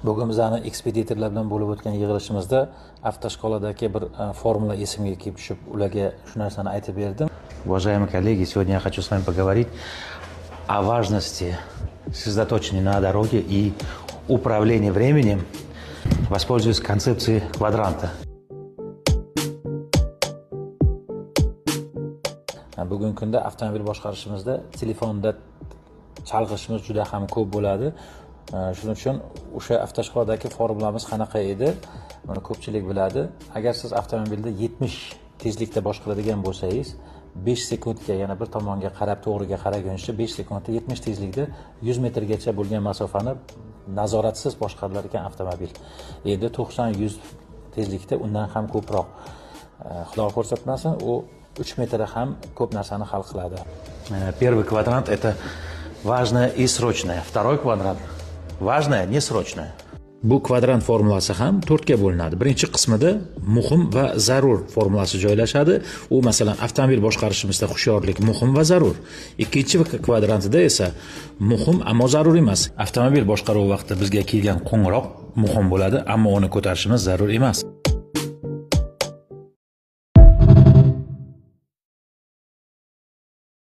Bugun bizani ekspeditorlar bilan bo'lib o'tgan yig'ilishimizda avtoshkoladagi bir formula esimga kelib tushib, ularga shu narsani aytib berdim. Уважаемые коллеги, сегодня я хочу с вами поговорить о важности сосредоточения на дороге и управлении временем, воспользуясь концепцией квадранта. Bugungi kunda avtomobil boshqarishimizda telefonda chalg'ishimiz juda ham ko'p bo'ladi. Shuning uchun o'sha avtoshkoladagi formulamiz qanaqa edi, buni ko'pchilik biladi. Agar siz avtomobilda 70 tezlikda boshqaradigan bo'lsangiz, 5 sekundga yana bir tomonga qarab, to'g'riga qaraguncha 5 sekundda 70 tezlikda 100 metrgacha bo'lgan masofani nazoratsiz boshqarilar ekan avtomobil. Endi 90-100 tezlikda undan ham ko'proq. Xudo ko'rsatmasin, u 3 metr ham ko'p narsani hal qiladi. Первый квадрант – это важное и срочное. Второй квадрант – важное, не срочное. Bu kvadrant formulasi ham to'rtga bo'linadi. Birinchi qismida muhim va zarur formulasi joylashadi. U, masalan, avtomobil boshqarishimizda hushyorlik muhim va zarur. Ikkinchi kvadrantida esa muhim, ammo zarur emas. Avtomobil boshqaruvi vaqtida bizga kelgan qo'ng'iroq muhim bo'ladi, ammo uni ko'tarishimiz zarur emas.